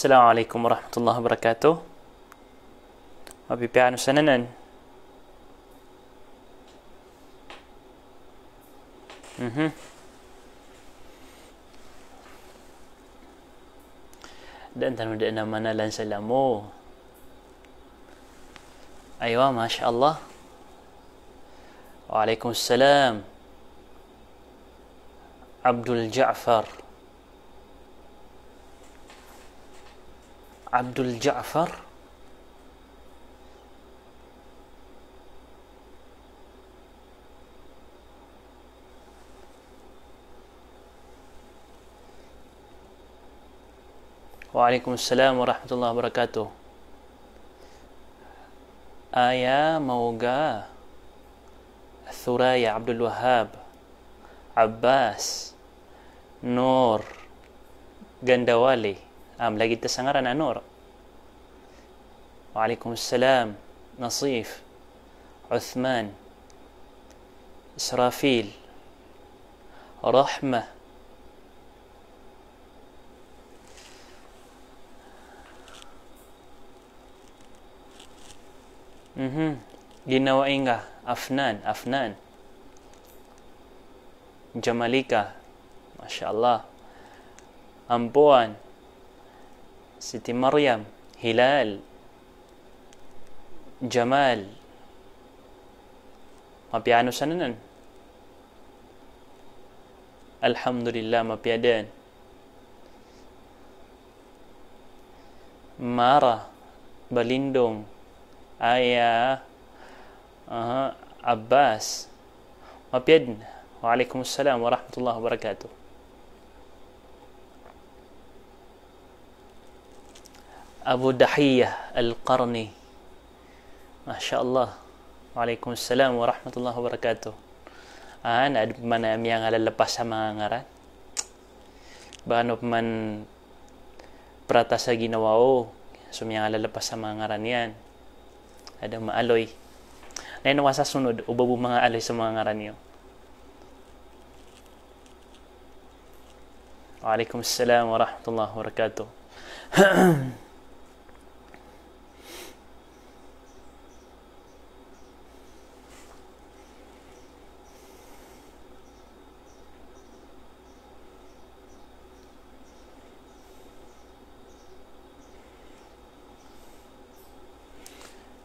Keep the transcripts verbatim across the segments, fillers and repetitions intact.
Assalamu alaikum warahmatullahi wabarakatuh. Mapipiya ano sanan? Mhm. Daan tano daan a manalan sa lamo. Aywa, masha Allah. Wa alaikum salam. Abdul Ja'far. Abdul Ja'far. Wa alaikum salam warahmatullahi wabarakatuh. Aya Mauga, Thuraya, Abdul Wahab, Abbas, Nur, Gandawali. Am, lagid ta sa ngaran a Nur. Wa alaikum salam. Nasif, Uthman, Israfil, Rahma. Mhm. Ginawa ingka, Afnan, Afnan. Jamalika. Masha Allah. Ampuan. Siti Maryam. Hilal. Jamal. Mapiya ano sanan? Alhamdulillah, mapiya daan. Mara, Balindong, Aya, aha, Abbas. Mapiya daan. Wa alaikum salam warahmatullahi wabarakatuh. Abu Dahiyah Al-Qarni. Masha Allah. Wa alaikum salam warahmatullahi wabarakatuh. Ah, na adn pman a miyangalalapas a manga ngaran. Ba ano pman prata sa ginawa o so miyangalalapas a manga ngaran iyan. Adn a maaloy. Na ino ka sa sonod o ba bo manga aloy so manga ngaran iyo. Wa alaikum salam warahmatullahi wabarakatuh.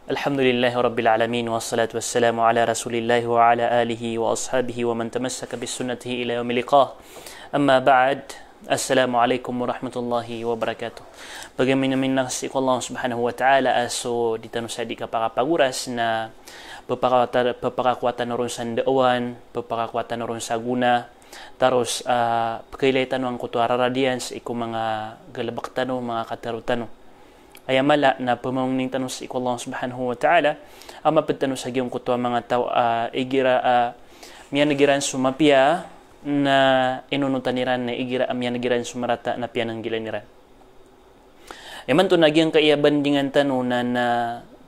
Alhamdulillahi Rabbil Alamin, wassalatu wassalamu ala Rasulillahi wa ala alihi wa ashabihi wa man tamassaka bi sunnatihi ila yaumil liqa. Amma ba'd. Assalamu alaikum warahmatullahi wabarakatuh. Pagaminamin na sii ko Allah Subhanahu wa Ta'ala a so di tano sa di kapakapagoras na pepakawata-, pepakakowa tano ron sa ndaowan, pepakakowa tano ron sa gona, taros, ah, pekailay tano angkoto a rarad iyan sii ko manga galebek tano, manga katero tano. Aya mala na pemangnin tano sii ko Allah Subhanahu wa Ta'ala, a maped tano sa giyangkoto a manga taw a igira a miyaneg iran so mapiya na inonotan iran, na igira a miyaneg iran so marata na piyananggilan iran. Imanto na giyangkaya bandingan tano na, na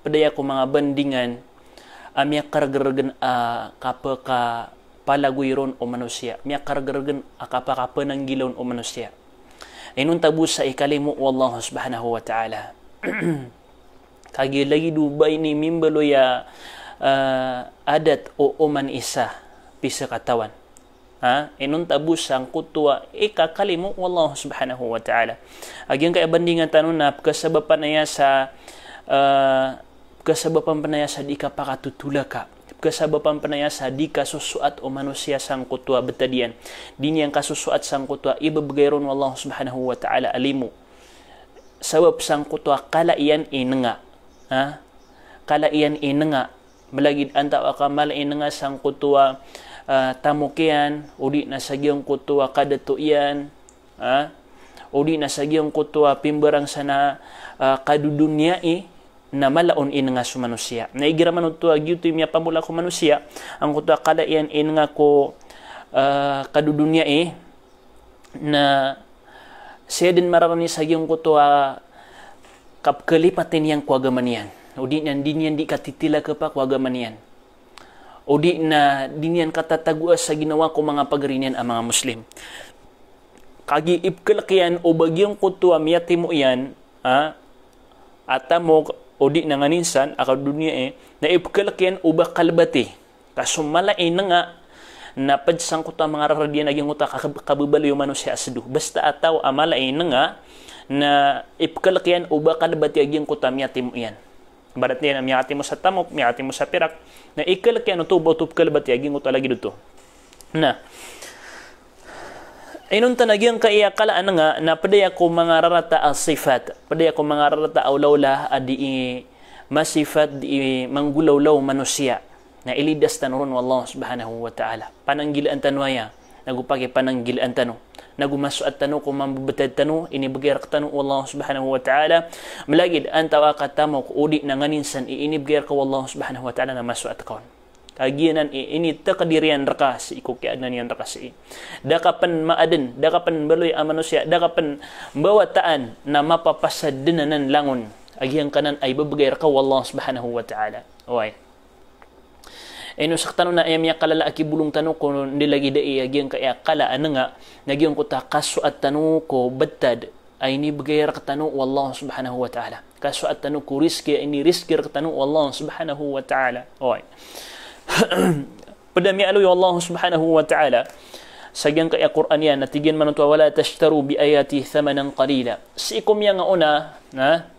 ped aya ko manga bandingan a miyakargeregen a kapekapalagoy ron o manosiya, miyakargeregen a kapekapenanggila on o manosiya. Inonta bo sa ikalimo o Allah Subhanahu wa Ta'ala. Kagiya lagid o ba ini mimbaloy a, ah, adat o oman isa pisekatawan. Ha? Inonta bo sangkoto a ikakalimo o Allah Subhanahu wa Ta'ala. A giyangkaya bandingan tano na pekasabapan aya sa, ah, pekasabapan pen aya sa di kapakatotolaka. Pekasabapan pen aya sa di kasosoat o manosiya sangkoto a betad iyan. Di niyan kasosoat sangkoto a ibebegay ron o Allah Subhanahu wa Ta'ala a limo. Sabap sangkoto a kala iyan i nenga. Ha? Kala iyan i nenga. Malagid antawaa ka mala i nenga sangkoto a, ah, tamok iyan, o di na sa giyangkoto a kadato iyan, ha? O di na sa giyangkoto a pimbarang sa na, ah, kadodoniyai, na mala on i nenga so manosiya. Na igira man oto a giyoto i miyapambola ko manosiya, angkoto a kala iyan i nenga ko, ah, kadodoniyai, na sii den mararani sa giyangkoto a kapekalipaten iyan ko agama niyan. O di na di niyan di katitilakapa ko agama niyan. O di na di niyan katatagoa sa ginawa ko manga pagari niyan a manga Muslim. Kagiya ipekhalek iyan o ba giyangkoto a miyatimo iyan, a, a tamok, odi na nganin san a kadoniya i, na ipkhalk iyan o ba kalbati. Ka so mala i nanga, na pd sangkoto a manga rarad iyan a giyangkoto a kab-, kababaloy o manosiya a sdo. Basta a taw a mala i nanga, na ipkhalk iyan o ba kalbati a giyangkoto a miyatimo iyan. Ibarat iyan a miyatimo sa tamok, miyatimo sa pirak, na ikhalk iyan oto o ba oto pkhalbati a giyangkoto a lagid oto. Na, inonta na giyangkaya kala a nanga, na pd aya ko manga rarata a sifat, pd aya ko manga rarata a olaola a dii masifat, dii manggolawla o manosiya. Na ilidas tano ron o Allah subhanahu wa ta'ala. Pananggilaan tano aya, nago pakipananggilaan tano. Nago masoat tano ko mambebetad tano, inibegay rektano o Allah subhanahu wa ta'ala. Malagid antawaa ka tamok, odi na nganin san i inibegay reka o Allah subhanahu wa ta'ala na masoat ka on. Kagiya anan i, initakdir iyan reka sii ko kiyaadnan iyan reka sii. Da ka pen maaden, da ka pen mbaloy a manosiya, da ka pen mbawataan na mapapasad den anan langon a giyangkanan a ibebegay reka o Allah subhanahu wa ta'ala. Oway. Ino sektano na aya miyakalala a kibolong tano ko nda lagid ai a giyangkaya kala a nanga, na giyangkoto a kasoat tano ko betad a inibegay rektano o Allah subhanahu wa ta'ala. Kasoat tano ko rizki a inirizki rektano o Allah subhanahu wa ta'ala. Oway. Pd a miyaaloy o Allah subhanahu wa ta'ala sa giyangkaya Qur'an iyan, na tig iyan manoto a, "Wala tashtaru bi ayati thamanan qalila." Sii ko miyangaona, na,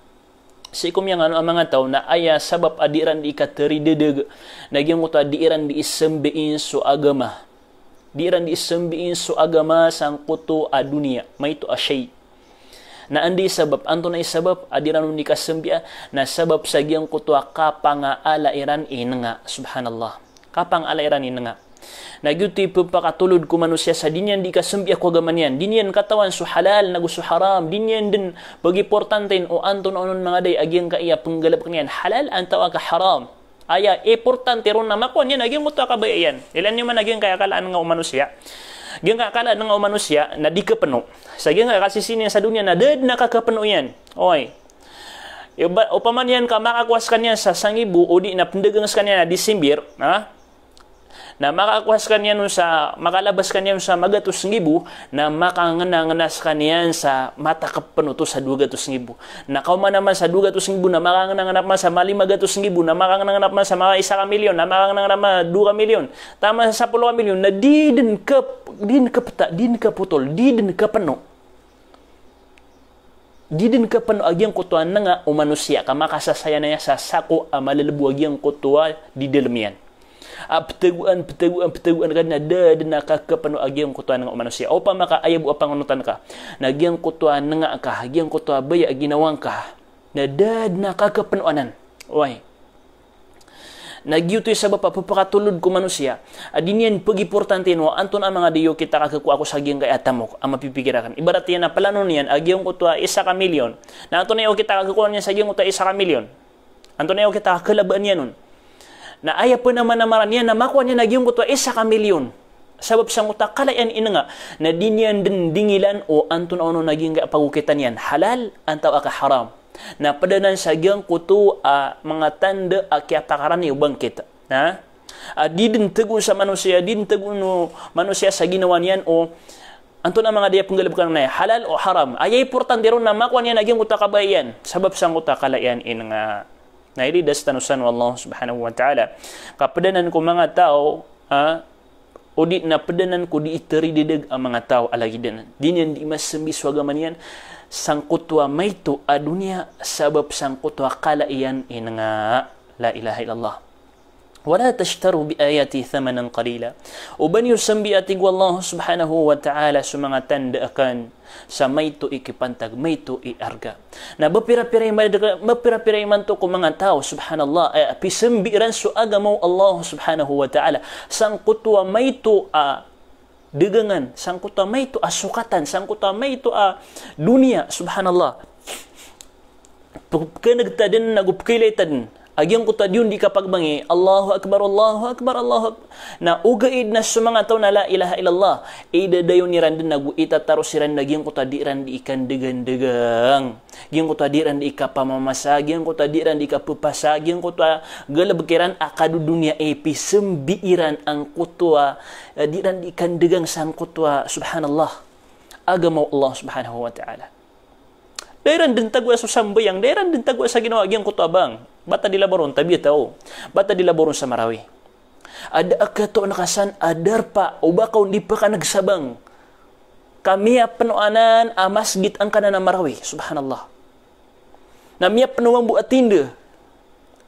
sii ko miyangaona a manga taw, na aya sabap a dii ran dii kateridedeg, na giyangkoto a dii ran dii sembiin so agama. Dii ran dii sembiin so agama sangkoto a doniya, maito a shay. Na anda i sabap, antonaa i sabap a dii ran on dii kasembia, na sabap sa giyangkoto a kapangaala iran i nanga, subhanallah. Kapangaala iran i nanga. Na giyoto i pepakatolod ko manosiya sa dii niyan dii kasembia ko agama niyan. Dii niyan katawan so halal, nago so haram. Dii niyan den pagimportanten o antonaa onon manga day a giyangkaya penggalebek niyan. Halal antawaa ka haram. Aya importante ron na makowa niyan a giyangkoto a kabaya iyan. Ilaya niyo man a giyangkaya kala a nanga o manosiya. Giyangkaya kala a nanga o manosiya na dii kepeno. Sa giyangkaya kasisii niyan sa doniya na da den a kakepeno iyan. Oway. Iba-, opama niyan ka makakowa sekaniyan sa sangibo, odi na pendagang sekaniyan a dii simbir, ha? Na makakowa sekaniyan on sa, makalaba sekaniyan on sa magatos nggibo, na makangenangena sekaniyan sa matakep pen oto sa dowa gatos nggibo. Na kaoma naman sa dowa gatos nggibo, na makangenangena pman sa malima gatos nggibo, na makangenangena pman sa mala isa ka milyon, na makangenangena pman dowa ka milyon, taman sa sapolo ka milyon, na di den kep-, di den kepeta-, di den kepotol, di den kepeno. Di den kepeno a giyangkoto a nanga o manosiya ka makasasayan aya sa sako a malelebo a giyangkoto a di dalem iyan. A petegoan, petegoan, petegoan ka den a da den a kakepeno a giyangkoto a nanga o manosiya. Opama ka aya bo a pangonotan ka na giyangkoto a nanga ka, giyangkoto a baya a ginawa ngka, na da den a kakepeno anan. Oway. Na giyoto i sabap a pepakatolod ko manosiya a di niyan pegimportanten o antonaa manga day o kita kakekowa ko sa giyangkaya tamok a mapipikir aken. Ibarat iyan a pelano niyan a giyangkoto a isa ka milyon. Na antonaa i okit a kakekowa niyan sa giyangkoto a isa ka milyon? Antonaa i okit a kakelabaan iyan on? Na aya penamanamaran iyan na makowa niyan a giyangkoto a isa ka milyon. Sabap sangkoto a kala iyan i nanga, na di niyan den dingilan o antonaa onon a giyangkaya pagokitan iyan, halal antawaa ka haram. Na ped anan sa giyangkoto a manga tanda a kiyapakarani o bangkit. Na? A di den tegoon sa manosiya, di den tegoon o manosiya sa ginawa niyan o antonaa manga day a penggalebekan na halal o haram. Aya importante ron na makowa niyan a giyangkoto a kabaya iyan. Sabap sangkoto a kala iyan i nanga. Na ilidas tano san o Allah subhanahu wa ta'ala. Ka ped anan ko manga taw, ha? O di na ped anan ko di teridedeg a manga taw a lagid anan. Di niyan di masembi so agama niyan sangkoto a maito a doniya sabap sangkoto a kala iyan i nanga. La ilaha illallah. Wala tashtaru bi ayati thamanan qalila. O ba niyo sembia, tig o Allah subhanahu wa ta'ala, so manga tanda aken sa maito i kipantag, maito i arga. Na bapira-pira iman, bapira-pira imanto ko manga taw, subhanallah, eh, pisembi iran so agama o Allah subhanahu wa ta'ala sangkoto a maito a dagangan, sangkoto a maito a sokatan, sangkoto a maito a doniya, subhanallah. Pe-, pekenegta den ago pekeilay ta den a giyangkoto a di on di kapagbangi, Allahu Akbar, Allahu Akbar, Allahu Akbar. Na ogaid na so manga taw na la ilaha illallah, idadayon iran den ago itataros iran a giyangkoto a di iran di ikandagandagang, giyangkoto a di iran di ikapamamasa, giyangkoto a di iran di ikapepasa, giyangkoto a galebek iran a kadodoniya, eh, pisembi iran angkoto a, eh, di iran di ikandagang sangkoto a, subhanallah, agama o Allah subhanahu wa ta'ala. Da iran den tagoa so sambayang, da iran den tagoa sa ginawa a giyangkoto a bang. Ba ta di labaw ron tabiya taw. Ba ta di labaw ron sa Marawi. Ada a katoon ka san a darpa o ba ka on di pkaneg sa bang ka miyapno anan a masgit angkanan a Marawi. Subhanallah. Na miyapno mambo a tinda.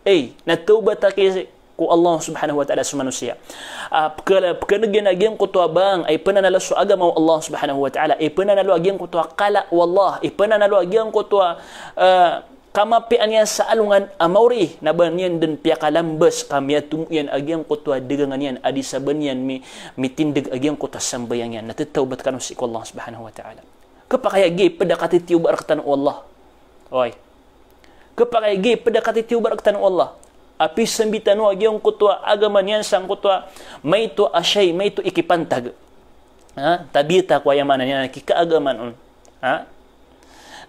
Ey, na tawbat aki ko Allah Subhanahu wa Ta'ala so manosiya. Ah, pkala-, pkaneg iyan a giyangkoto a bang a ipananalo so agama o Allah Subhanahu wa Ta'ala, ipananalo a giyangkoto a kala o Allah, ipananalo a giyangkoto a, ah, kamapiyaan iyan sa alongan a maori, na ba niyan den piyakalambas ka miyatomo iyan a giyangkoto a dagangan iyan a di sa ba niyan mi-, mitindeg a giyangkoto a sambayang iyan, na tatawbat kano sii ko Allah Subhanahu wa Ta'ala. Khapakay a giya pd a katitiyoba rktano o Allah. Oy. Khapakay a giya pd a katitiyoba rktano o Allah. A pisambi tano a giyangkoto a agama niyan sangkoto a maito a shay, maito i kipantag. Ha? Tabiya ta ko aya maana niyan a kikaagamaan on. Ha?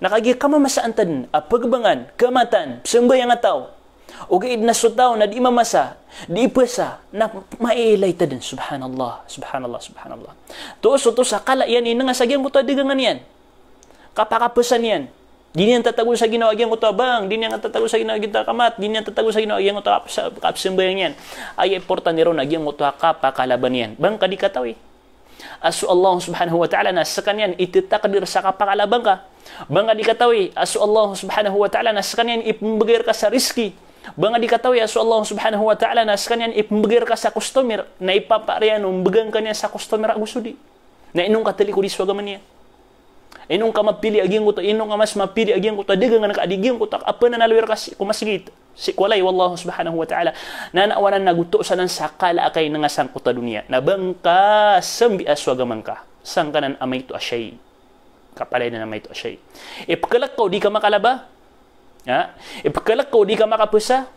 Na kagiya kamamasaan ta den a pagbangan, kamatan, psambayang a taw. Ogaid na so taw na di mamasa, di pasa, na mailay ta den. Subhanallah, subhanallah, subhanallah. Toos oto sa kala iyan i nanga sa giyangkoto a dagangan iyan. Kapakapasa niyan. Di niyan tatago sa ginawa a giyangkoto a bang, di niyan tatago sa ginawa a giyangkoto a kamat, di niyan tatago sa ginawa a giyangkoto a kapsa-, kapsambayang iyan. Aya importante ron a giyangkoto a kapakalaban iyan. Bang ka di katawi a so Allah Subhanahu wa Ta'ala na skaniyan i ttakdir sa kapakalaban ka. Bang ka di katawi a so Allah Subhanahu wa Ta'ala na skaniyan i pmbgay rka sa rizki. Bang ka di katawi a so Allah Subhanahu wa Ta'ala na skaniyan i pmbgay rka sa customer. Na ipapariyan o mbgan ka niyan sa customer ago so di. Na ino ngka talikodi so agama niyan? Ino ngka mapili a giyangkoto, ino ngka mas mapili a giyangkoto a dagangan ka a di giyangkoto a kapananaloy rka sii ko masgit, sii ko walay o Allah Subhanahu wa Ta'ala. Na, na awanan na goto sanan sa kala a kainanga sangkoto a doniya. Na bang ka sambi a so agama ngka sangkanan a maito a shay. Kapalaya na maito a shay. Ipkhalk ka o di ka makalaba. Ha? Ipkhalk ka o di ka makapasa.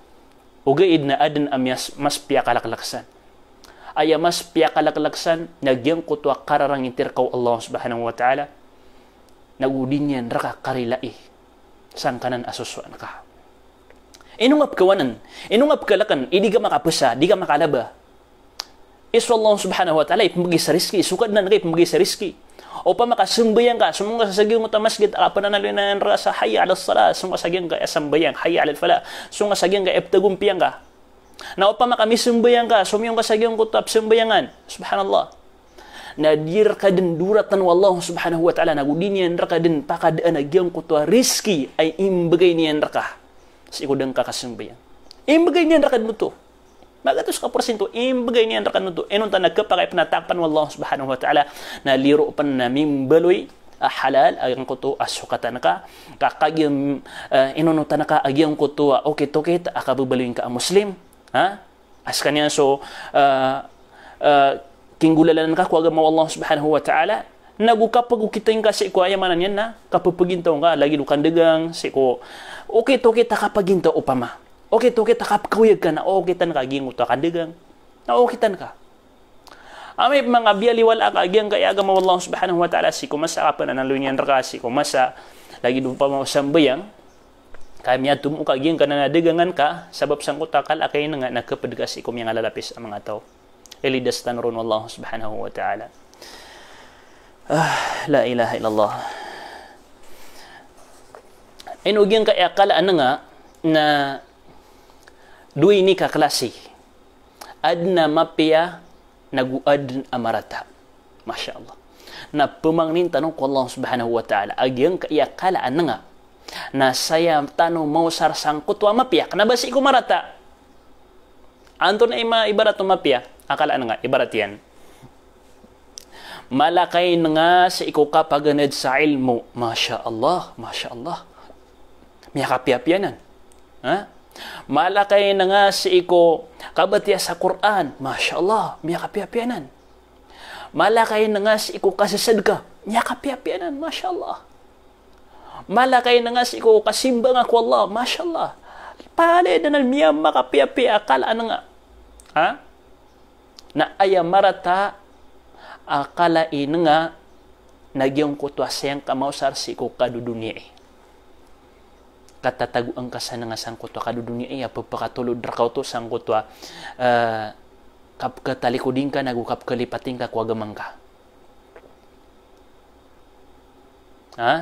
Ogaid na aden a miyas-, mas piyakalaklak san. Aya mas piyakalaklak san na giyangkoto a kararangiti rka o Allah Subhanahu wa Ta'ala. Nago di niyan rka karilai sangkanan a sosoan ka. Ino nga pkhawanan, ino nga pkhalkn, i di ka makapasa, di ka makalaba. I so Allah Subhanahu wa Ta'ala i pmbgay sa rizki, so Kadnan ka i pmbgay sa rizki. Opama ka sambayang ka, somiyong ka sa giyangkoto a masgit a kapananaloy niyan rka sa hayya alas salah, somiyong ka sa giyangkai a sambayang, hayya alal falah, somiyong ka sa giyangkai a pthagompiyang ka. Na opama ka misambayang ka, somiyong ka sa giyangkoto a psambayangan. Subhanallah. Na di rka den doratan o Allah Subhanahu wa Ta'ala, nago di niyan rka den pakadaan a giyangkoto a rizki a imbgay niyan rka sii ko da ngka kasambayang. Imbgay niyan rka den oto. Magatos ka porsinto, imbgay niyan rka den oto. Inonta na khapakay pn a tapan o Allah Subhanahu wa Ta'ala, na liro pn na mimbaloy a halal a giyangkoto a sokatan ka, ka kagiya, eh, inonotan ka a giyangkoto a okit-okit a kababaloy ngka a Muslim. Ha? A skaniyan so, eh, eh, kinggolalan ka ko agama o Allah Subhanahu wa Ta'ala, nago kapagokitay ngka sii ko aya maana niyan na kapphagintaw ngka, lagid o kandagang, sii ko okit-okit a kapagintaw opama. Okit-okit a kapkhaoyag ka na okitan ka giyangkoto a kandagang. Na okitan ka. Amay pman ka biyaliwala ka giyangkai a agama o Allah Subhanahu wa Ta'ala sii ko masa a kapananaloy niyan rka, sii ko masa, lagid opama o sambayang, ka miyatomo ka giyangkanan a dagangan ka, sabap sangkoto a kala a kainanga na khapd ka sii ko miyangalalapis a manga taw. Ilidas tano ron o Allah Subhanahu wa Ta'ala. Ah, la ilaha illallah. Ino giyangkai a kala a nanga na dowa ini ka klasi. Aden a mapiya, nago aden a marata. Masha Allah. Na pmangnin tano ko Allah Subhanahu wa Ta'ala a giyangkai a kala a nanga na saya tano maosar sangkoto a mapiya, kna ba sii ko marata. Antonaa i ma-, ibarat o mapiya a kala a nanga, ibarat iyan. Mala ka inanga sii ko kapaganad sa ilmo. Masha Allah, masha Allah. Miyakapiyapiya anan. Ha? Mala ka inanga sii ko kabatiya sa Qur'an. Masha Allah, miyakapiyapiya anan. Mala ka inanga sii ko kasasadka. Miyakapiyapiya anan, masha Allah. Mala ka inanga sii ko kasimba nga ko Allah, masha Allah. Palaya anan miyamakapiyapiya a kala a nanga. Ha? Na aya marata a kala a inanga na giyangkoto a saya ngka maosar sii ko kadodoniyai. Katatagoan ka sa nanga sangkoto a kadodoniyai a pphakatolod rka oto sangkoto a, eh, kapkatalikodi ngka nago kapkalipati ngka ko agama ngka. Ha?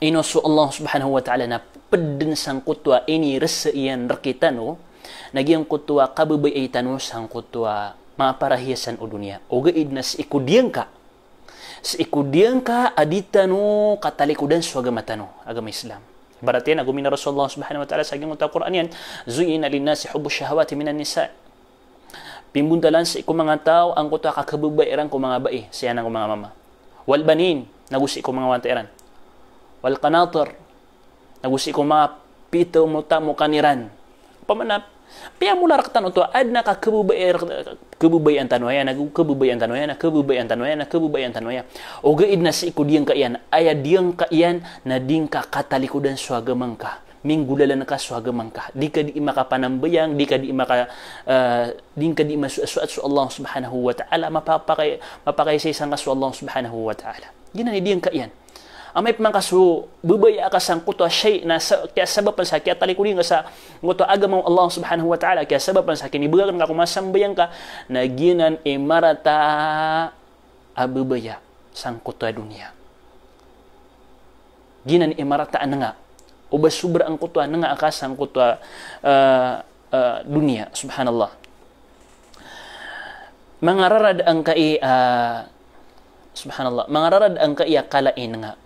Ino so Allah subhanahu wa ta'ala na ped den sangkoto a inirese iyan rektano, na giyangkoto a kabebayai tano sangkoto a manga parahiyasan o doniya. Ogaid na sii ko diyangka, sii ko diyangka a di tano katalikodan so agama tano, agama Islam. Ibarat iyan a gomina o Rasulullah subhanahu wa ta'ala sa giyangkoto a Qur'an iyan, "Zuyyina linnasi hubbu shahawati minan nisa." Pimbontalan sii ko manga taw angkoto a kakebebaya iran ko manga bai, sii anan ko manga mama. "Wal banin," nago sii ko manga wata iran. "Wal qanatir," nago sii ko manga pitomotamokan iran. Opama na piyamola rektano oto a aden a kakebebaya, kebebayaan tano aya, nago kebebayaan tano aya, na kebebayaan tano aya, na kebebayaan tano aya. Ogaid na sii ko diyangka iyan, aya diyangka iyan na di ngka katalikodan so agama ngka. Minggolalan ka so agama ngka. Di ka di makapanambayang, di ka di maka, eh, di ngka di masoat so Allah subhanahu wa ta'ala, mapapakay, mapakaisaisa ngka so Allah subhanahu wa ta'ala. Giyanan i diyangka iyan. Amay pman ka so bebaya ka sangkoto a shay na sa, kiyasabapan sa kiyatalikodi ngka sangkoto a agama o Allah subhanahu wa ta'ala, kiyasabapan sa kinibegay ka ko manga sambayang ka, na giyanan i marata a bebaya sangkoto a doniya. Giyanan i marata a nenga. O ba sobra angkoto a nenga ka sangkoto a, eh, eh, doniya, subhanallah. Manga rarad angkai, eh, subhanallah. Manga rarad angkai a kala i nenga.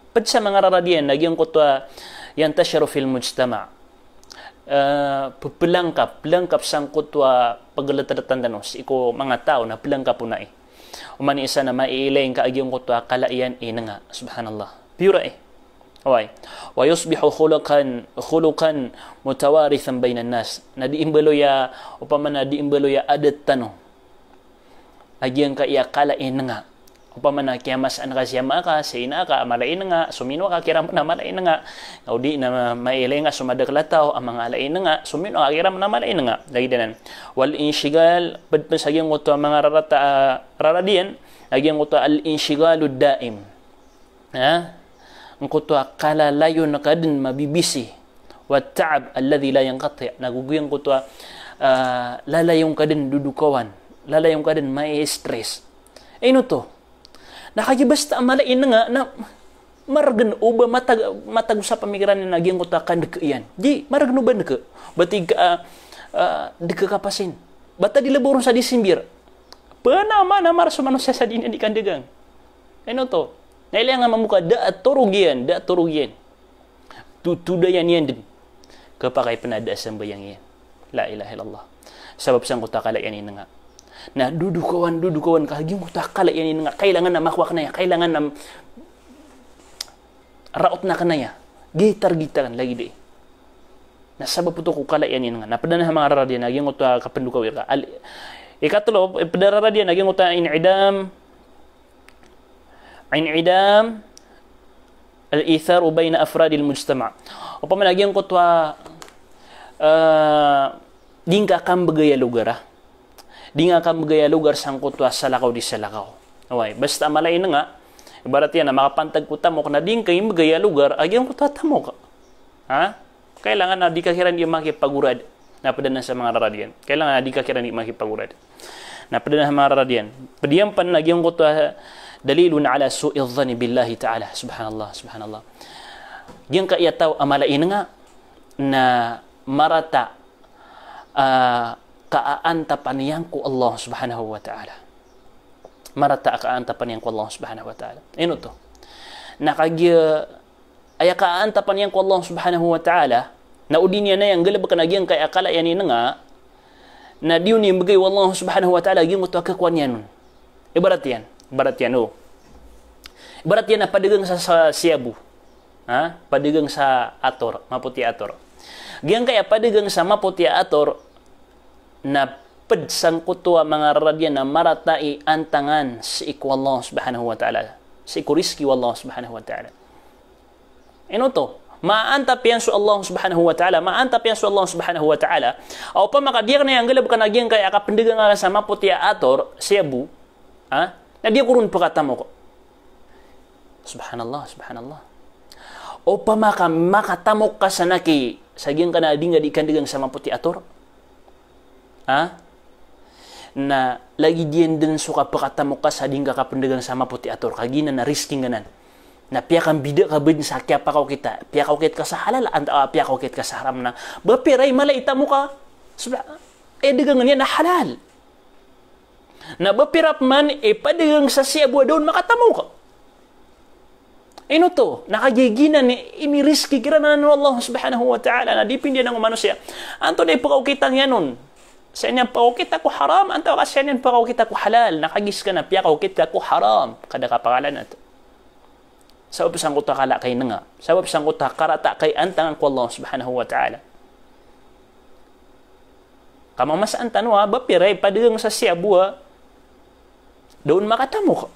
Ped sa manga rarad iyan na giyangkoto a yantashiru fil mujtama'. Eh, pe-, pelangkap, pelangkap sangkoto a pegeletedetan tano sii ko manga taw na pelangkap on ai. Oman i isa na maiilay ngka a giyangkoto a kala iyan i nenga. Subhanallah. Piyora i. Oway. "Wa yusbihu khuluqan, khuluqan mutawarithan bainan nas." Na di imbaloy a, opama na di imbaloy a adat tano a giyangkai a kala i nenga. Opama na kiyamasaan ka si ama ka, si ina ka, a mala i nenga, so mino ka kiran pen a mala i nenga. Na o di na maiilay ngka so madakel a taw a manga ala i nenga, so mino ka kiran pen a mala i nenga. Lagid anan. "Wal inshighal," ped pen sa giyangkoto a manga rarata, ah, rarad iyan, a giyangkoto a al-inshighalud daim. Ha? Angkoto a kalalayon ka den mabibisi. "Wat ta'ab alladhi la yanqati'." Nago giyangkoto a, ah, lalayon ka den dodokawan. Lalayon ka den mai-stress. Ino oto? Na kagiya basta a mala i nenga, na maregen o ba matag-, matago sa pamikiran iyan a giyangkoto a kandeke iyan. Di, maregen o ba ndeke. Ba tig ka, ah, ah, deke ka pasin. Ba ta di lebo ron sa December. Pen a mana mar so manosiya sa di niyan di kandegang. Ino oto? Na ilay nga mambo ka da a torog iyan, da a torog iyan. Totodayan iyan den. Kepakay pen a da a sambayang iyan. La ilaha illallah. Sabap sangkoto a kala iyan i nenga. Na dodokawan, dodokawan ka giyangkoto a kala iyan i nenga. Kailangan a makowa ka naya, kailangan a raot na ka naya. Gitar-gitaran lagid ai. Na sabap oto ko kala iyan i nenga. Na ped anan a manga rarad iyan a giyangkoto a kapendokawi reka. Al-, ikatelo, ped a rarad iyan a giyangkoto a in'idam, in'idam al-itharu baina afradil mujtama'. Opama na giyangkoto a, eh, di ngka kambegay a logar a. Di ngka kambegay a logar sangkoto a salakaw di salakaw. Oway, basta a mala i nenga, ibarat iyan a makapantag ko tamok na di ngka imbegay a logar a giyangkoto a tamok. Ha? Kailangan a di ka kiran di makipagorad. Na ped anan sa manga rarad iyan. Kailangan a di ka kiran di makipagorad. Na ped anan sa manga rarad iyan. Ped iyan pen a giyangkoto a dalilun ala su'i dhanni billahi ta'ala. Subhanallah, subhanallah. Giyangkaya taw a mala i nenga na marata a kaaantapan iyan ko Allah subhanahu wa ta'ala. Marata a kaaantapan iyan ko Allah subhanahu wa ta'ala. Ino oto? Na kagiya aya kaaantapan iyan ko Allah subhanahu wa ta'ala, na o di niyan aya nggalebeken a giyangkaya kala iyan i nenga, na di on imbegay o Allah subhanahu wa ta'ala giyangkoto a kekowa niyan on. Ibarat iyan, ibarat iyan, o. Ibarat iyan a padagang sa, sa shabu. Ha? Padagang sa ator, mapoti a ator. Giyangkaya padagang sa mapoti a ator, na ped sangkoto a manga rarad iyan a marata i antangan sii ko Allah subhanahu wa ta'ala. Sii ko rizki o Allah subhanahu wa ta'ala. Ino oto? Maantap iyan so Allah subhanahu wa ta'ala. Maantap iyan so Allah subhanahu wa ta'ala. Aw opama ka di aken aya nggalebeken a giyangkaya kapendagang aken sa mapoti a ator, shabu. Ha? Na di ako ron pekatamok. Subhanallah, subhanallah. Opama ka makatamok ka sa naki, sa giyangkanan a di nga di kandagang sa mapoti a ator. Ha? Na lagid iyan den so kapekatamok ka sa di nga kapendagang sa mapoti a ator. Kagiya na rizki nga anan. Na piyakambida ka bn sa kiyapakaokita, piyakaokit ka sa halal, antaa piyakaokit ka sa haram na. Ba piray mala i tamok a, subha-, e, dagangan iyan a halal. Na ba pira pman i padagang sa siya bo a da on makatamok. Ino oto, na kagiya giyanan i inirizki kiran anan o Allah subhanahu wa ta'ala, na di pindiyaan o manosiya. Antonaa i pakaokita niyan on? Sa aya niyan pakaokita ko haram, antaa ka sa aya niyan pakaokita ko halal, na kagiya ska na piyakaokita ko haram, ka da ka pakalanat. Sabap sangkoto a kala a kainga. Sabap sangkoto a karata a kaiantangan ko Allah subhanahu wa ta'ala. Ka mamasaan tano a, ba piray padagang sa siya bo a da on makatamok.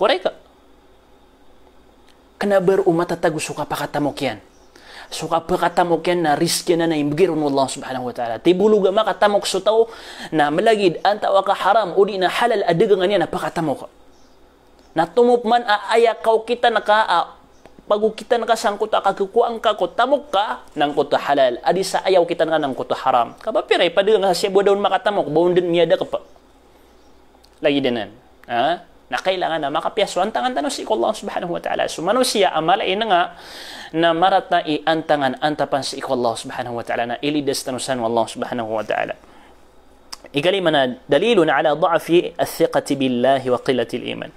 Korek ka? Kna ba roo matatago so kapakatamok iyan. So kapakatamok iyan na rizki anan a imbgay ron o Allah subhanahu wa ta'ala. Tibolog a makatamok so taw na malagid antaa ka haram, odi na halal a dagangan iyan a pakatamok. Na tomo pman a aya kaokitan ka a, pagokitan ka sangkoto a kakokowaan ka ko tamok ka, na angkoto a halal. A di sa aya okitan ka na angkoto a haram. Ka ba piray padagang sa siya bo a da on makatamok, ba on dn miyadakp. Lagid anan. Ha? Na kailangan a makapiya so antangan tano sii ko Allah subhanahu wa ta'ala. So manosiya a mala i inga, na marata i antangan, antapan sii ko Allah subhanahu wa ta'ala. Na ilidas tano san o Allah subhanahu wa ta'ala. Ikalima na, dalilun ala dha'fi athiqati billahi wa qillatil iman.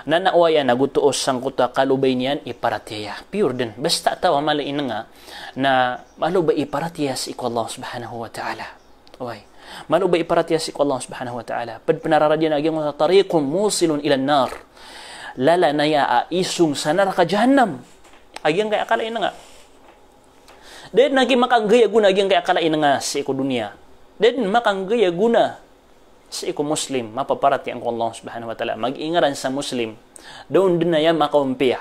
Na, na aya na goto o sangkoto a kalobay niyan i paratiyaya. Pure dn. Basta taw a mala i inga, na malo ba i paratiyaya sii ko Allah subhanahu wa ta'ala. Oway. Malo ba i paratiyaya sii ko Allah subhanahu wa ta'ala. Pd pn a rarad iyan a giyangkoto a tariqun musilun ilan nar. Lalan aya a isong sa naraka jahannam. A giyangkaya kala i inga. Da dn a giya makanggay a gona a giyangkaya kala i inga sii ko doniya. Da dn makanggay a gona sii ko Muslim, mapaparatiyaya ko Allah subhanahu wa ta'ala. Mag-ingaran sa Muslim. Da on dn aya makaompiya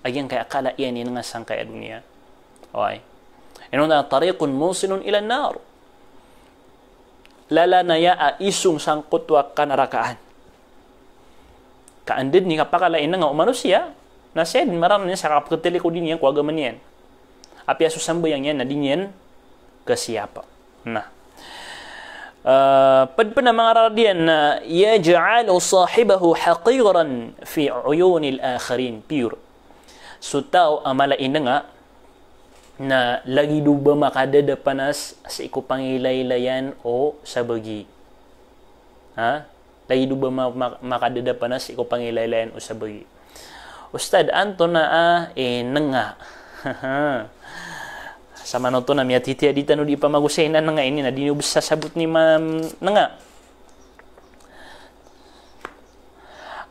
a giyangkaya kala iyan i inga sangkaya doniya. Oway. Ino na tariqun musilun ilan nar. Lalan aya a isong sangkoto a kanarakaan. Ka anda dn i kapakala i inga o manosiya, na siya dn marata niyan sa kapkatilikodi niyan ko agama niyan. Apiya so sambayang iyan na di niyan kasiyapa. Na. Ah, pd pn a manga rarad iyan na yaj'alu sahibahu haqiran fi uyunil akharin. Pure. So taw a mala i inga, na lagid o ba makadadapanas sii ko pangilaylayan o sabagi. Ha? Lagid o ba ma-, ma-, makadadapanas sii ko pangilaylayan o sabagi. Ustad, antonaa i inga? Sa manoto na miyatitiya di tano di pamagosay na inga ini na di niyo bs sasabotn i ma-, inga.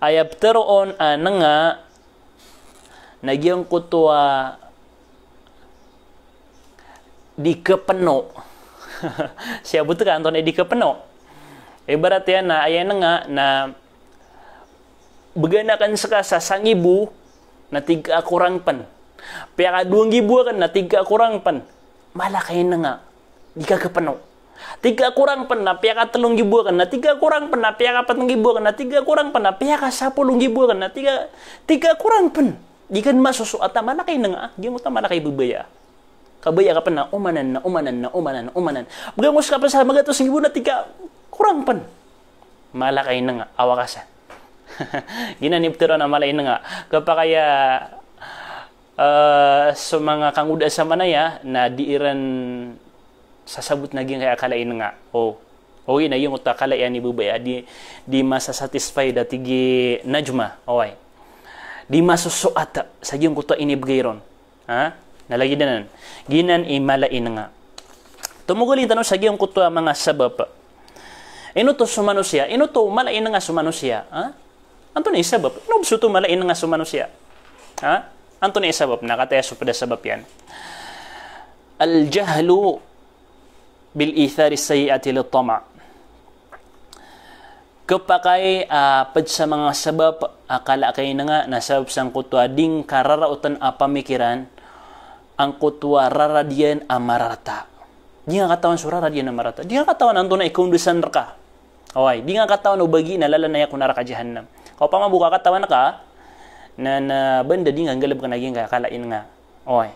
Aya ptharoon a inga, na giyangkoto a di kapeno. Siyabot ka antonaa i di kapeno. Ibarat iyan na aya inga na bgan akn ska sa sangibo na tig ka korang pn. Piyakadowa nggibo akn na tig ka korang pn. Mala ka inga. Di ka kapeno. Tig ka korang pn na piyakatlo nggibo akn, na tig ka korang pn na piyakapat nggibo akn, na tig ka korang pn na piyakasapolo nggibo akn, na tig ka, tig ka korang pn. Di ka masosoat a mala ka inga, giyangkoto a mala ka ibabaya. Kabaya ka pn na omanan, na omanan, na omanan, na omanan. Bgan ko ska pn sa magatos nggibo na tig ka korang pn. Mala ka inga, awakasan. Giyanan i ptharoon a mala i inga. Kapakay a Eh, so manga kangodaan sa manaya na di iran sasabot na giyangkaya kala i inga. O. O, ina giyangkoto a kala iyan i babaya, di, di masasatisfy da tig i Najma. Oway. Di masosoat sa giyangkoto a inibgay ron. Ha? Na lagid anan. Giyanan i mala i inga. Tomogalin tano sa giyangkoto a manga sabap. Ino oto so manosiya, ino oto mala i inga so manosiya, ha? Antonaa i sabap? Ino bs oto mala i inga so manosiya? Ha? Antonaa i sabap? Na kataya so pd a sabap iyan. Al-jahlu bil ithari sayyi'ati lit tama'. Kapakay, ah, pd sa manga sabap a kala a kainga na sabap sangkoto a di ngka raraotan a pamikiran angkoto a rarad iyan a mararata. Di ngka katawan so rarad iyan a mararata. Di ngka katawan antonaa i kaondasan rka. Oway, di ngka katawan o ba giya na lalan aya ko naraka jahannam. Ka opama bo ka katawan ka, na, na ba nda di ngka nggalbkn a giyangkaya kala i inga. Oway.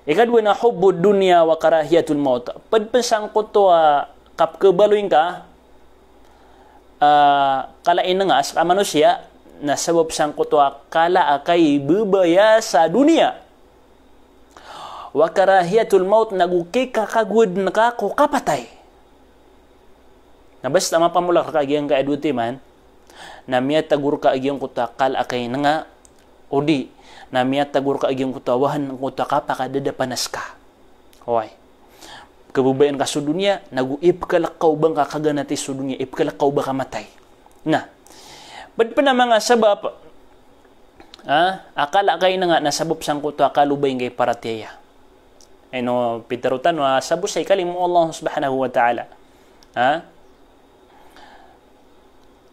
Ikadowa na hubbud dunya wa karahiyatul maut. Pd pn sangkoto a kapkhabaloy ngka, ah, kala i inga a ska a manosiya, na sabap sangkoto a kala a kaibabaya sa doniya. Wa karahiyatul maut, nago kikakagowad ngka ko kapatay. Na basta mapamolak rka a giyangkaya dowa timan, na miyatago rka a giyangkoto a kala a kainanga, odi na miyatago rka a giyangkoto a wahan angkoto a kapakadadapanas ka. Oway. Kababayaan ka so doniya, nago ipkalakaw ba ngka kaganati so doniya, ipkalakaw ba ka matay. Na pd pn a manga sabap, ah, a kala a kainanga na sabap sangkoto a kalobay ngka i paratiyaya. Ino pitharo tano a sabap sa ikalimo o Allah subhanahu wa ta'ala. Ha?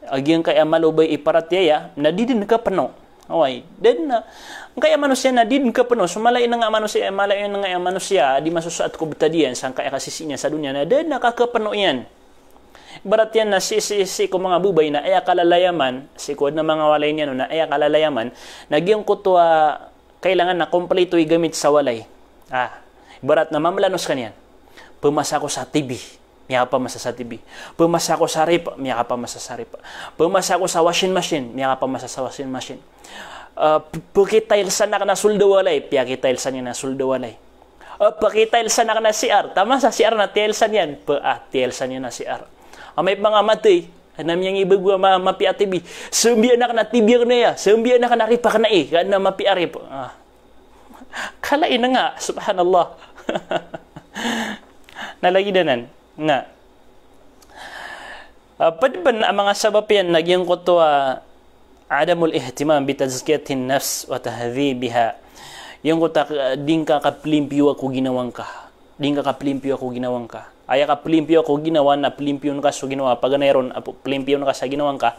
A giyangkaya malobay i paratiyaya na di dn kapno. Oway, dn na, angkaya manosiya na di dn kapno. So mala i nanga manosiya, mala i nanga manosiya, di masosoat ko btad iyan sangkaya kasisii niyan sa doniya, na dn na kakapno iyan. Ibarat iyan na sii, sii, sii ko manga babay na aya kalalayaman, sii ko adn a manga walay niyan on na aya kalalayaman, na giyangkoto a kailangan na komplito i gamit sa walay. Ah, ibarat na mamlanos ka niyan. Pmasa ko sa T V, miyakapamasa sa T V. Pmasa ko sa rip, miyakapamasa sa rip. Pmasa ko sa washing machine, miyakapamasa sa washing machine. Ah, p-, pkitilesan akn a sold a walay, piyakitilesan iyan a sold a walay. Ah, pkitilesan akn a C R, taman sa C R na tilesan iyan, p-, ah, tilesan iyan a C R. Amay pman a mathay, na miyangibago a ma-, mapiya a T V. Sambiyan akn a T V akn aya, sambiyan akn a rip akn aya, ka na mapiya a rip. Ah. Kala i nanga, subhanallah. Na lagid anan. Na. Ah, pd pn a manga sabap iyan na giyangkoto a adamul ihtimam bi tazkiyatin nafs wa tahdhibiha. Giyangkoto a di ngka kaplimpiyowa ko ginawa ngka. Di ngka kaplimpiyowa ko ginawa ngka. Aya kaplimpiyowa ko ginawa na plimpiyon ka so ginawa, paganay ron a p-, plimpiyon ka sa ginawa ngka,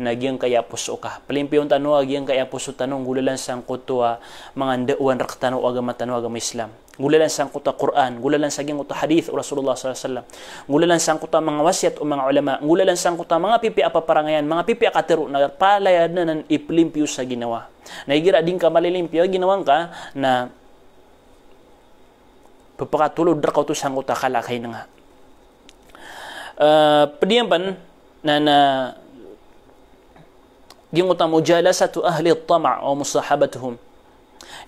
na giyangkaya poso ka. Plimpiyon tano a giyangkaya poso tano, nggolalan sangkoto a manga ndaowan rktano o agama tano a agama Islam. Nggolalan sangkoto a Qur'an, nggolalan sa giyangkoto a hadith o Rasulullah sallallahu alaihi wasallam. Nggolalan sangkoto a manga wasiyat o manga ulama, nggolalan sangkoto a manga pipiya a paparangayan, manga pipiya a katharo, na palaya dn anan i plimpiyo sa ginawa. Na igira di ngka malilimpiyo a ginawa ngka, na pphakatolod rka oto sangkoto a kala a kainanga. Eh, pd iyan pn na, na giyangkoto a mujalasatu ahli at-tama' wa musahabatuhum.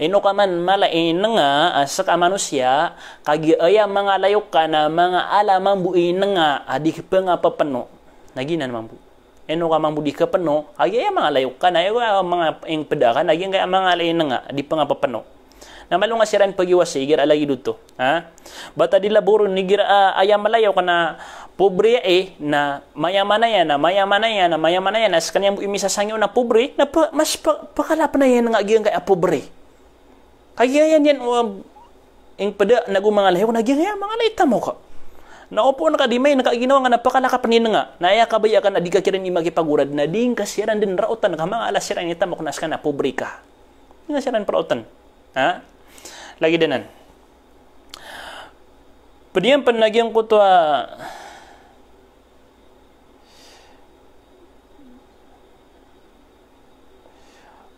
Ino ka man mala i nanga a ska a manosiya, kagiya aya manga layok ka na manga ala mambo i nanga a di pngapapno. Na giyanan mambo. Ino ka mambo di kapno, kagiya aya manga layok ka na, aya manga ingpda ka na, giyangkaya manga ala i nanga a di pngapapno. Na malo nga siran pagiwasai igira a lagid oto. Ha? Bata di laboro igira a, aya malayok ka na pobre aya, na mayaman aya, na mayaman aya, na mayaman aya, na skaniyan bo i misasangi on a pobre, na p-, mas p-, pkala pn aya i nanga a giyangkaya pobre. Kagiya aya niyan o, ingpda nago manga layok na giyangkaya manga ala i tamok. Na opama ka di main ka ginawa nga na pkala ka pn i nanga. Na aya kabaya ka na di ka kiran i makipagorad, na di ngka siran dn raotan ka manga ala siran i tamok na ska na pobre ka. Di ngka siran praotan. Ha? Lagid anan. Pd iyan pn na giyangkoto a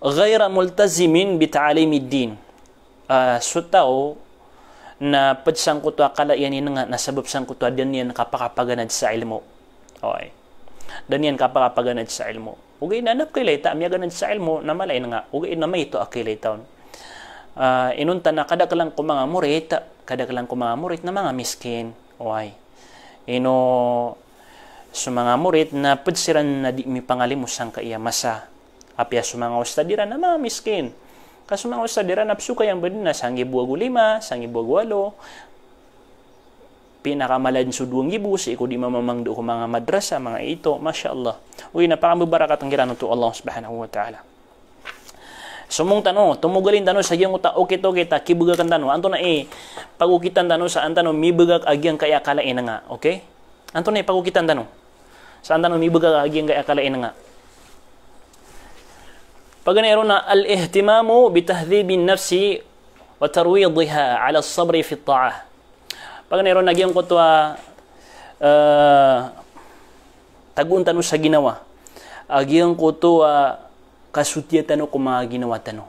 ghaira multazimin bi ta'limid din. Ah, so taw na pd sangkoto a kala iyan i nanga na sabap sangkoto a da niyan kapakapaganad sa ilmo. Oway. Da niyan kapakapaganad sa ilmo. Ogaid na na pkailay ta a miyaganad sa ilmo na mala i nanga. Ogaid na maito a kailay ta on. Ah, inonta na kadaklan ko manga morit, kadaklan ko manga morit na manga miskin. Oway. Ino so manga morit na pd siran na di mipangalimo sangkaya masa. Apiya so manga ustad iran na manga miskin. Ka so manga ustad iran na pzokay a bdn na sanggibo ago lima, sanggibo ago walo. Pinakamala dn so dowa nggibo, sii ko di mamamangdo ko manga madrasa, manga ito, masha Allah. Oy, na pakambabarakat nggiran oto o Allah subhanahu wa ta'ala. Somong tano, tomogalin tano sa giyangkoto a okit-okit a kibagakan tano. Antonaa i pagokitan tano sa an tano mibagak a giyangkaya kala i nanga, okay? Antonaa i pagokitan tano sa an tano mibagak a giyangkaya kala i nanga? Paganay ron na al-ihtimamu bi tahdhibin nafsi wa tarwidiha ala sabri fi ta'ah. Paganay ron a giyangkoto a, eh, tagoon tano sa ginawa a giyangkoto a kasotiya tano ko manga ginawa tano.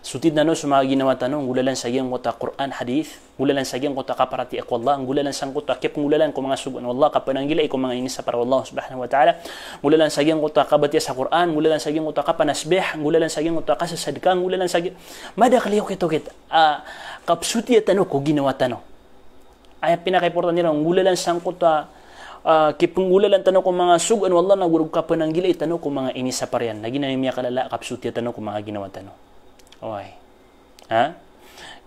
Soti tano so manga ginawa tano, nggolalan sa giyangkoto a Qur'an, hadith, nggolalan sa giyangkoto a kaparatiyaya ko Allah, nggolalan sangkoto a kipenggolalan ko manga sogoan o Allah, kapenanggilai ko manga inisapar o Allah subhanahu wa ta'ala, nggolalan sa giyangkoto a kabatiya sa Qur'an, nggolalan sa giyangkoto a kapanasbih, nggolalan sa giyangkoto a kasasadka, nggolalan sa giya, madakel iyo kito kit, ah, kapsotiya tano ko ginawa tano. Aya pinakaimportante iran, nggolalan sangkoto a, ah, kipenggolalan tano ko manga sogoan o Allah, na go kapenanggilai tano ko manga inisapar iyan. Na giyanan i miyakalala a kapsotiya tano ko manga ginawa tano. Oway. Ha?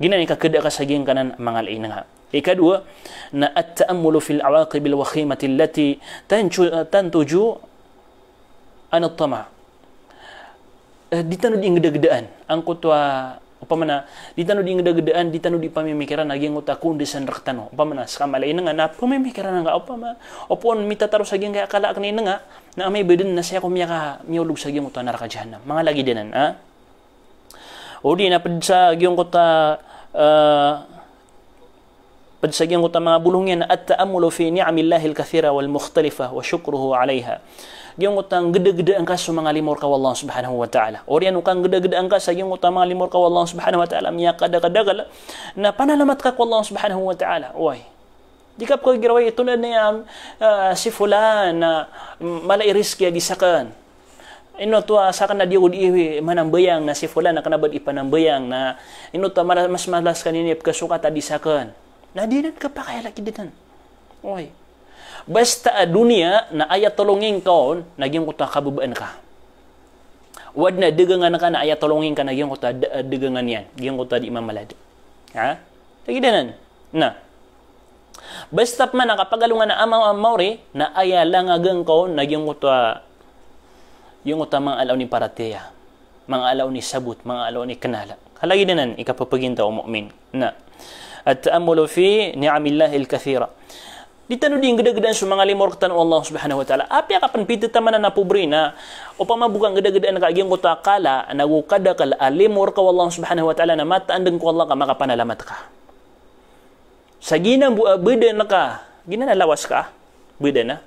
Giyanan i kakeda ka sa giyangkanan a manga ala a inenga. Ikadowa, na at-ta'ammulu fil awaqibil wakhimati allati tanju-, tantuju anit tama'. Eh, di tano di nggedagedaan angkoto a, opama na, di tano di nggedagedaan, di tano di pamimikiran a giyangkoto a kondisan rektano. Opama na, seka mala a inenga na pamimikiran angka, opama, opon mitataro sa giyangkaya kala aken a inenga, na amay ba den na saya ko miyaka, miyaolog sa giyangkoto a naraka jahannam. Manga lagid anan, ha? O di na ped sa giyangkoto a, eh, ped sa giyangkoto a manga bolong iyan, at-ta'ammulu fi ni'amillahil kathira wal mukhtalifa wa shukruhu alaiha. Giyangkoto a nggedagedaan ka so manga limo rka o Allah subhanahu wa ta'ala. Oriyan o kanggedagedaan ka sa giyangkoto a manga limo rka o Allah subhanahu wa ta'ala, miyakadakadakel, na panalamat ka ko Allah subhanahu wa ta'ala. Oway. Di ka pekegiraw i tonaa niyan, ah, si fulan na, mm, mala i rizki a di saken. Ino to a saken na di ako di manambayang na si fulan na kena ba di panambayang na ino to a mala-, mas mala seka niyan i pekesokat a di saken. Na di nan kapakay a lagid anan. Oway. Basta a doniya na aya tolongi ngka on na giyangkoto a kabebaan ka. O aden a dagangan ka na aya tolongi ngka na giyangkoto a da-, dagangan iyan. Giyangkoto a di mamalad. Ha? Lagid anan. Na. Basta pman a kapagalongan a ama, ama ori, na aya langagan ka on na giyangkoto a, giyangkoto a manga ala on i paratiyaya, manga ala on i sabot, manga ala on i kenal. Ka lagid anan i kapepegintaw o mu'min. Na. At-ta'ammulu fi ni'amillahil kathira. Di tano di nggedagedaan so manga limo rektano o Allah subhanahu wa ta'ala. Apiya ka pen pitetaman a pobri na, opama bo ka nggedagedaan ka giyangkoto a kala, na go kadakel a limo rka o Allah subhanahu wa ta'ala na mataandeng ko Allah ka makapanalamat ka. Sa giyanan bo a beden ka, giyanan a lawas ka, beden a.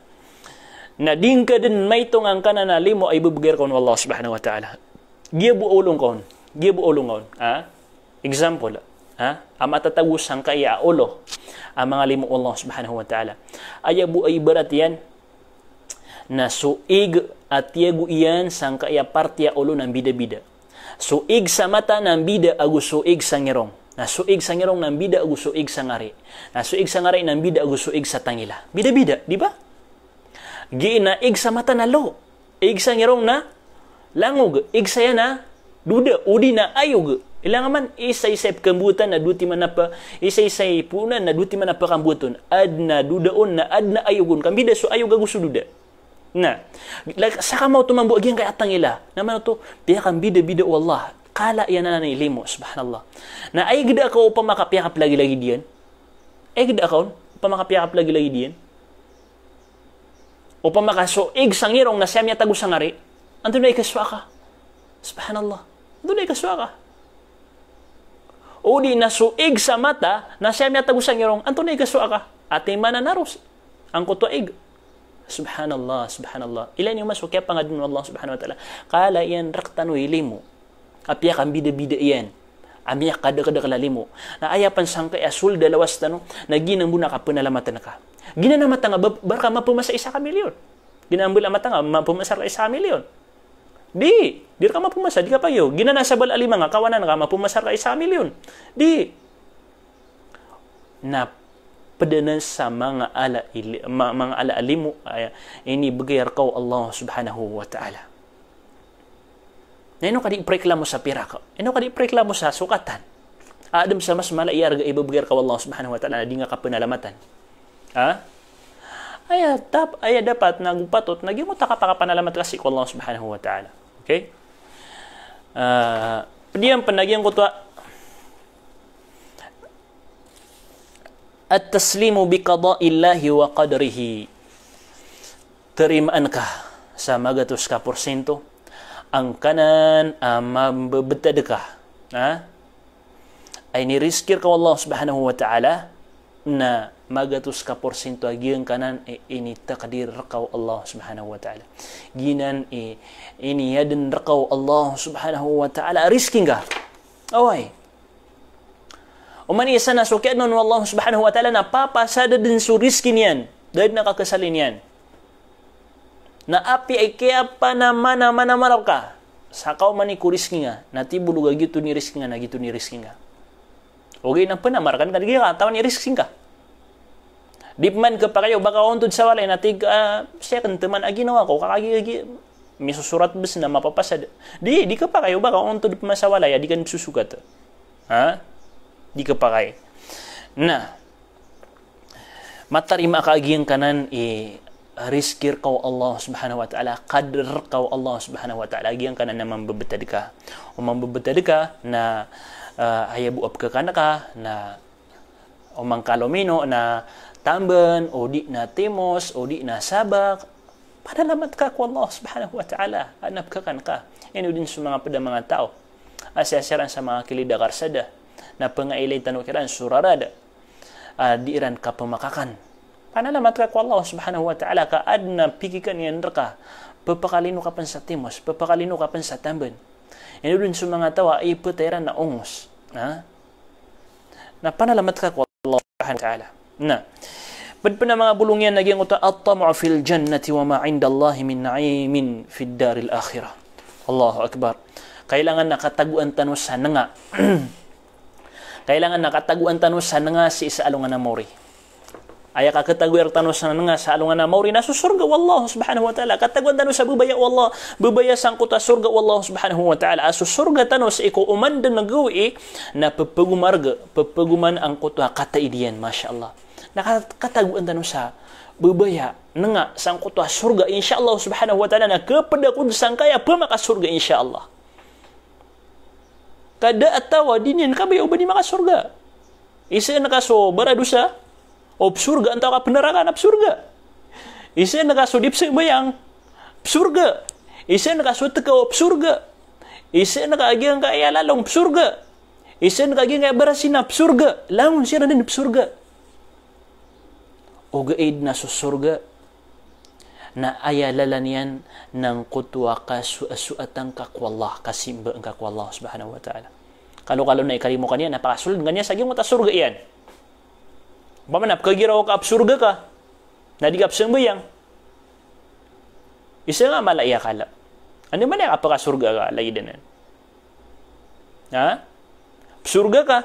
Na di ngka den maitong angkanan a limo a ibebegay rka on o Allah subhanahu wa ta'ala. Giya bo a olong ka on. Giya bo a olong ka on. Ha? Example. Ha? A matatago sangkaya a olo a manga limo o Allah subhanahu wa ta'ala. Aya bo a ibarat iyan, na so ig a tiyago iyan sangkaya partiya olo na mbidabida. So ig sa mata na mbida ago so ig sa ngirong. Na so ig sa ngirong na mbida ago so ig sa ngari. Na so ig sa ngari na mbida ago so ig sa tangila. Bidabida, di ba? Giya na ig sa mata na lo. Ig sa ngirong na langog. Ig saya na doda, odi na ayog. Ilay nga man, isa-isa i pekambotan na dotiman a pe-, isa-isa i poonan na dotiman a pekamboton. Aden a doda on na aden a ayog on. Ka mbida so ayog ago so doda. Na, la-, saka maoto mambo a giyangkaya tangila. Na man oto, piyakambidabida o Allah. Kala iyan anan i limo, subhanallah. Na aya geda ka opama ka piyakaplagilagid iyan. Aya geda ka on, opama ka piyakaplagilagid iyan. Opama ka so ig sa ngirong na saya miyatago sa ngari. Antonaa i kasowa ka? Subhanallah. Antonaa i kasowa ka? Odi na so ig sa mata na saya miyatago sa ngirong. Antonaa i kasowa ka? Ati mana naros angkoto a ig. Subhanallah, subhanallah. Ilay niyo man so kiyapangadn o Allah subhanahu wa ta'ala. Kala iyan rektano i limo a piyakambidabida iyan a miyakadakadakl a limo. Na aya pn sangkaya sold a lawas tano na giyanan bo na kapnalamatn ka. Giyanan a mata nga ba-, ba rka mapmasa isa ka milyon. Giyanan a mbala a mata nga mapmasa rka isa ka milyon. Di, di rka mapmasa, di ka pagiyo. Giyanan a sabala a lima nga kawanan ka mapmasa rka isa ka milyon. Di. Na pd anan sa manga ala i li-, ma-, manga ala a limo a inibgay rka o Allah subhanahu wa ta'ala. Na ino ka di preklamo sa pirak? Ino ka di preklamo sa sokatan? Adn sa mas mala i arga a ibgay rka o Allah subhanahu wa ta'ala na di nga kapnalamatan. Ha? Aya tap-, aya dapat na go patot na giyoto a kapakapanalamat ka sii ko Allah subhanahu wa ta'ala. Okay? Ah, pd iyan pn a giyoto a at-taslimu bi qada'illahi wa qadrihi. Tarimaan ka sa magatos ka porsinto angkanan a mambebetad ka. Ha? A inirizki rka o Allah subhanahu wa ta'ala, na magatos ka porsinto a giyangkanan i initakdir rka o Allah subhanahu wa ta'ala. Giyanan i iniyadn rka o Allah subhanahu wa ta'ala a rizki ngka. Oway. Oman i isa na so kiyaadna on o Allah subhanahu wa ta'ala na papasada den so rizki niyan, da den a kakesali niyan. Na apiya i kiyapanamanamanamar ka sa kaoman i ko rizki nga, na tibolog a giyoto i rizki nga, na giyoto i rizki nga. Ogaid na penamar ka, na di ka katawan i rizki nga. Di peman kepakay o ba ka ontod sa walay na tig ka, ah, sii aken teman a ginawa ko, ka kagiya, misosorat bes na mapapasad. Di, di kepakay o ba ka ontod peman sa walay a di ka pesosogat. Ha? Di kepakay. Na matarima ka a giyangkanan i rizki reka o Allah subhanahu wa ta'ala, kader reka o Allah subhanahu wa ta'ala, a giyangkanan na mambebetad ka. O mambebetad ka na, ah, aya bo a pekekan ka na, o mangkalomino na tamben, o di na timos, o di na sabak. Panalamat ka ko Allah subhanahu wa ta'ala, a na pekekan ka. Ino den so manga ped a manga taw a siyasiran sa manga kilid a karsada, na pengailay tano kiran so rarad a di iran kapemakakan. Panalamat ka ko Allah subhanahu wa ta'ala ka aden a pikikan iyan reka, pepakalino ka pen sa timos, pepakalino ka pen sa tamben. Ino den so manga taw a ipetay iran na ongos. Ha? Na panalamat ka ko Allah subhanahu wa ta'ala. Na ped pen a manga bolong iyan na giyangkoto a, "At-tama'u fil jannati wa ma 'indallahi min na'imin fid daril akhirah." Allahu Akbar. Kailangan na katagoan tano sa nenga. Kailangan na katagoan tano sa nenga sii sa alongan a maori. Aya kaketagoan tano sa nenga sa alongan a maori na so sorga o Allah subhanahu wa ta'ala. Katagoan tano sa bebaya o Allah, bebaya sangkoto a sorga o Allah subhanahu wa ta'ala. A so sorga tano sii ko oman den a gawii na pepegoman rega, pepegoman angkoto a kataid iyan, masha Allah. Na ka-, katagoan tano sa bebaya, nenga sangkoto a sorga, insha Allah subhanahu wa ta'ala, na keped ako den sangkaya pemakasorga, insha Allah. Ka da a taw a di niyan kabaya o ba di makasorga. Isa na ka so baradosa, o pesorga, antaa ka peneraka na pesorga. Isa na ka so di pesambayang, pesorga. Isa na ka so tekaw, pesorga. Isa na ka a giyangkaya lalong, pesorga. Isa na ka a giyangkaya barasina, pesorga. Langon siran den pesorga. Ogaid na so sorga na aya lalan iyan na angkoto a kasoasoatan ka ko Allah, kasimbaan ka ko Allah subhanahu wa ta'ala. Kalokalo na ikalimo ka niyan na pakasold ka niyan sa giyangkoto a sorga iyan. Opama na pekagiraw ka a pesorga ka, na di ka pesambayang. Isa nga mala i akal a, anda man aya kapakasorga ka, lagid anan. Ha? Pesorga ka.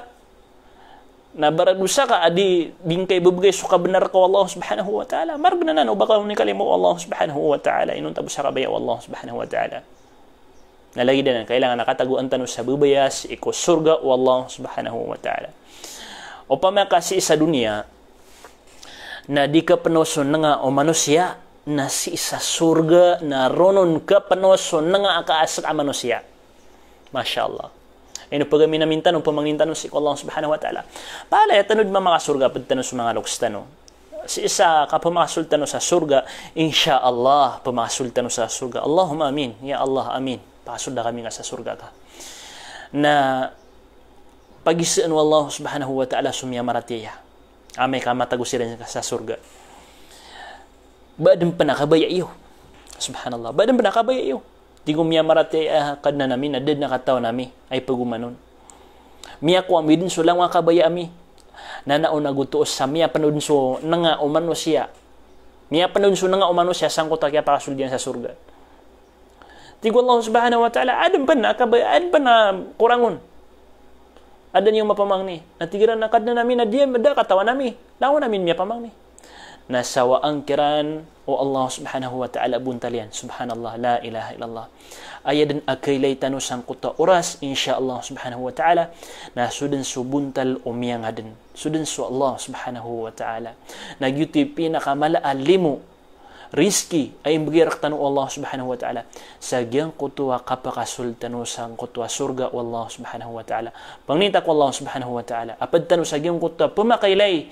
Na baradosa ka a di, di ngka ibebegay so kabenar ka o Allah subhanahu wa ta'ala. Margen anan o ba ka on ikalimo o Allah subhanahu wa ta'ala. Inonta bo sa kabaya o Allah subhanahu wa ta'ala. Na lagid anan, kailangan a katagoan tano sa bebaya sii ko sorga o Allah subhanahu wa ta'ala. Opama ka sii sa doniya na di kapeno so nenga o manosiya, na sii sa sorga na ron on kapeno so nenga a kaasek a manosiya. Masha Allah. Ino pegaminamin tano, pemangnin tano sii ko Allah subhanahu wa ta'ala. Palaya tano di mamakasorga a ped tano so manga lokes tano. Sii sa kapemakasold tano sa sorga, insha Allah, pemakasold tano sa sorga. Allahumma amin. Ya Allah, amin. Pakasolda kami ngka sa sorga ka. Na pagisaan o Allah subhanahu wa ta'ala so miyamaratiyaya amay ka matago siran sa sorga. Ba aden pen a kabaya iyo. Subhanallah. Ba aden pen a kabaya iyo. Tig o miyamaratiyaya a Kadnan ami, na da den a katawan ami a ipegoman on. Miyakowa mi den so langon a kabaya ami. Na na on ago toos sa miyapeno den so nenga o manosiya. Miyapeno den so nenga o manosiya sangkoto a kiyapakasold iyan sa sorga. Tig o Allah subhanahu wa ta'ala, aden pen a kabaya, aden pen a korang on. Aden iyo mapamangni. Na tig iran a Kadnan ami, na di, da a katawan ami. Langon ami miyapamangni. Na sawaan kiran o Allah subhanahu wa ta'ala bontal iyan. Subhanallah, la ilaha illallah. Aya den a kailay tano sangkoto a oras, insha Allah subhanahu wa ta'ala, na so den so bontal o miyangaden. So den so Allah subhanahu wa ta'ala. Na giyoto i pinakamala a limo rizki a imbegay rektano o Allah subhanahu wa ta'ala sa giyangkoto a kapakasold tano sangkoto a sorga o Allah subhanahu wa ta'ala. Pangnin ta ko Allah subhanahu wa ta'ala a ped tano sa giyangkoto a pemakailay,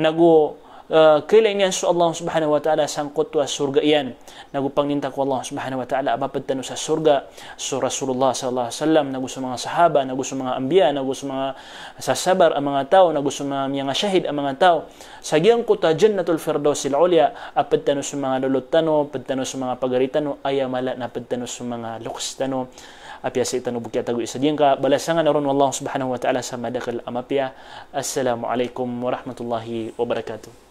nago, eh, kailay niyan so Allah subhanahu wa ta'ala sangkoto a sorga iyan. Nago pangnin ta ko Allah subhanahu wa ta'ala a maped tano sa sorga so Rasulullah sallallahu alaihi wasallam, nago so manga sahaba, nago so manga anbiya, nago so manga sasabar a manga taw, nago so manga miyangashahid a manga taw. Sa giyangkoto a Jannatul Firdausil Ulya, a ped tano so manga lolot tano, ped tano so manga pagari tano, aya mala na ped tano so manga lokes tano, Apiya sii tano bo kiyatagoy sa giyangka balasan a ron o Allah subhanahu wa ta'ala sa madakel a mapiya. Assalamu alaikum warahmatullahi wabarakatuh.